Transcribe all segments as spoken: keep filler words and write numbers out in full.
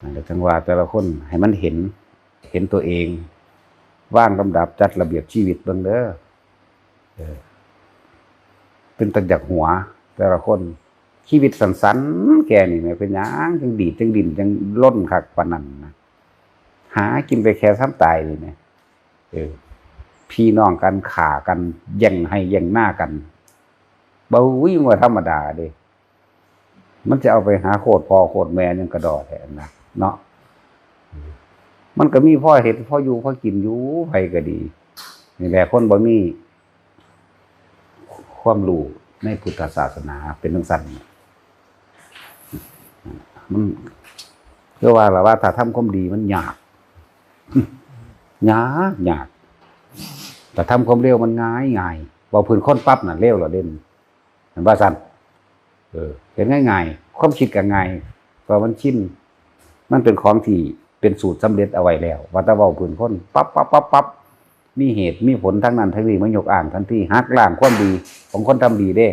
นั่นแหละจั่งว่าแต่ละคนให้มันเห็น เห็นตัวเอง วางลำดับจัดระเบียบชีวิตเบิ่งเด้อ เออ เป็นตาอยากหัว แต่ละคน ชีวิตสั้นๆ แค่นี้แหม เป็นหยังจั่งดีดจั่งดิ้นจั่งรนคักปานนั้นนะ หากินไปแค่ซ้ำตายนี่แหม เออ พี่น้องกันฆ่ากัน แย่งไฮ่แย่งนากัน บ่า วิ่งว่าธรรมดาเด้ มันจะเอาไปหาโคตรพ่อโคตรแม่ยังกระดอแทนนะ เนาะ มันก็มีพ่อเห็ดพ่ออยู่พ่อกินอยู่ ไผก็ดี นี่แหละคนบ่มี ความรู้ในพุทธศาสนาเป็นจั่งซั่น มันคือว่าล่ะว่าถ้าทำความดีมันยาก ยาก ยาก แต่ทำความเร็วมันง่าย ง่าย เว้าพื้นคนปั๊บน่ะเร็วแล้วเด้ เห็นว่าซั่น เออ เห็นง่าย ๆ ความคิดก็ง่าย เพราะมันชิน มันเป็นของที่เป็นสูตรสำเร็จเอาไว้แล้ว ว่าแต่เว้าพื้นคน ปั๊บ ปั๊บ ปั๊บ ปั๊บ มีเหตุมีผลทั้งนั้นทั้งนี้มายกอ้างทันที หักล้างความดีของคนทำดีเด้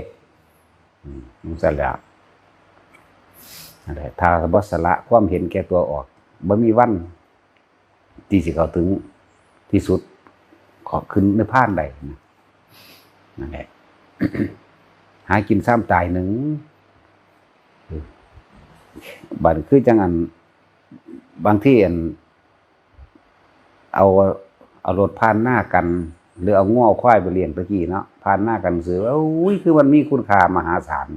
อืม จั่งซั่นแหละ นั่นแหละ ถ้าบ่สละความเห็นแก่ตัวออก บ่มีวันที่สิเข้าถึงที่สุด ขอขึ้นนิพพานได้นะ นั่นแหละ หากินซ้ำตายหนึ่ง บัดคือจั่งอัน บางทีอัน เอา เอารถผ่านนากัน หรือเอางัวเอาควายไปเลี้ยงตะกี้เนาะ ผ่านนากันซื่อ โอ้ย คือมันมีคุณค่ามหาศาล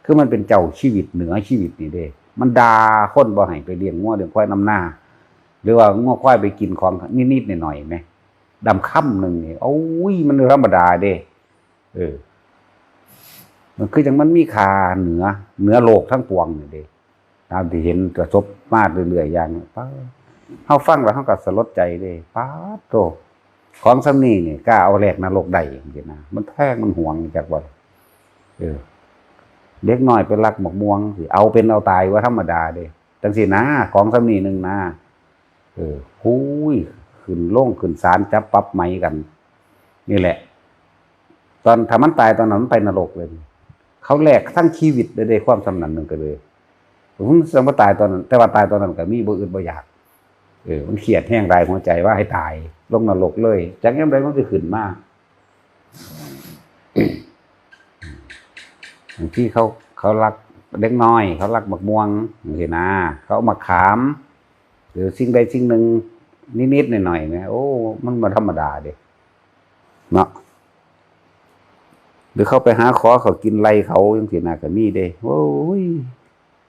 คือมันเป็นเจ้าชีวิตเหนือชีวิตนี่เด้ มันด่าคนบ่ให้ไปเลี้ยงงัวเลี้ยงควายนำนา หรือว่างัวควายไปกินของนิดๆหน่อยๆแหม ดำค่ำหนึ่งนี่ โอ้ย มันธรรมดาเด้ เออ มันคือจั่งมันมีค่าเหนือ เหนือโลกทั้งปวงนี่เด้ ตามที่เห็นประสบมาเรื่อยๆ อย่างนี้ ป๊าด เฮาฟังแล้วเฮาก็สลดใจเด้ ป๊าดโธ่ ของส่ำนี้นี่กล้าเอาแลกนรกได้จั่งซี้นะ มันแพงมันหวงจักว่า เออ เด็กน้อยไปลักหมากม่วงสิ เอาเป็นเอาตายว่าธรรมดาเด้ จั่งซี้นะ ของส่ำนี้หนึ่งนะ เออ หูย ขึ้นโรงขึ้นศาล จับปรับไหมกัน นี่แหละ ตอนถ้ามันตายตอนนั้นมันไปนรกเลย เขาแลกทั้งชีวิตเลยเด้ ความส่ำนั้นหนึ่งก็เลย ผมสั่งว่าตายตอนนั้น แต่ว่าตายตอนนั้นก็มีบ่อึดบ่อยาก เออ มันเครียดแฮงหลายหัวใจว่าให้ตาย ลงนรกเลย จักยามใดมันสิขึ้นมา บางทีเขา เขาลักเด็กน้อย เขาลักหมากม่วงจั่งซี้นะ เขาเอามาขาม หรือสิ่งใดสิ่งหนึ่งนิดๆหน่อยๆแหม โอ้ มันบ่ธรรมดาเด้ เนาะ หรือเขาไปหาขอเขากินไล่เขาจั่งซี้นะ ก็มีเด้ โอ้ย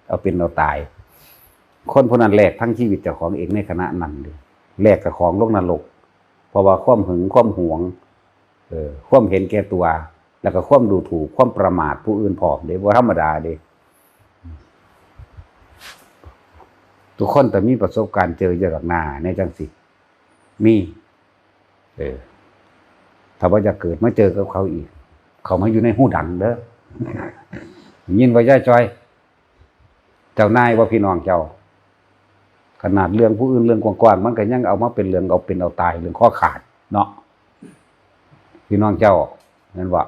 เอาเป็นเอาตาย คนผู้นั้นแลกทั้งชีวิตเจ้าของเองในขณะนั้นเลย แลกกับของลงนรก เพราะว่าความหึง ความหวง เออ ความเห็นแก่ตัว แล้วก็ความดูถูก ความประมาทผู้อื่นพร้อมเด้ บ่ธรรมดาเด้ ทุกคนต้องมีประสบการณ์เจออยู่ดอกนาในจั่งซี้ มี เออ ถ้าว่าอยากเกิดมาเจอกับเขาอีก เขามาอยู่ในหูดังเด้อ ยินว่ายายจอย เจ้านายว่าพี่น้องเจ้า ขนาดเรื่องผู้อื่นเรื่องกว้างๆ มันก็ยังเอามาเป็นเรื่องเอาเป็นเอาตาย เรื่องข้อขาดเนาะ พี่น้องเจ้า แม่นบ่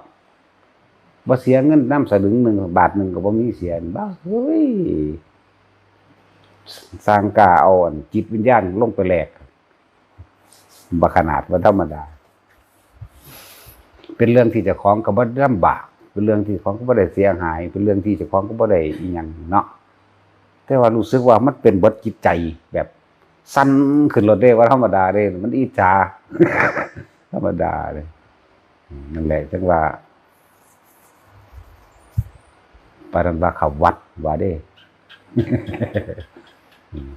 บ่เสียเงินนำสลึงหนึ่ง บาทหนึ่งก็บ่มีเสีย บ้า เฮ้ย สร้างกล้าเอาอันจิตวิญญาณลงไปแลก บ่ขนาด บ่ธรรมดา เป็นเรื่องที่เจ้าของก็บ่ลำบาก เป็นเรื่องที่เจ้าของก็บ่ได้เสียหาย เป็นเรื่องที่เจ้าของก็บ่ได้อิหยังเนาะ แต่ว่ารู้สึกว่ามันเป็นเบิดจิตใจแบบสั่นขึ้นโลดเด้ ว่าธรรมดาเด้ มันอิจฉา ธรรมดาเด้ อืม นั่นแหละ จั่งว่า ปานนั้นว่าเข้าวัดว่าเด้ อืม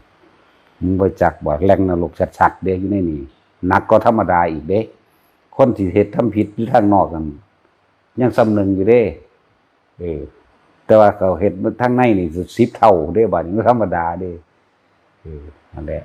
มึงบ่จักบ่ แหล่งนรกชัดๆเด้ อยู่ในนี่ หนักกว่าธรรมดาอีกเด้ คนที่เฮ็ดทำผิดอยู่ทางนอกนั่น ยังส่ำหนึ่งอยู่เด้ เออ แต่ว่าเขาเฮ็ดทางในนี่สิบเท่าเด้ บาดนี้บ่ธรรมดาเด้ เออ นั่นแหละ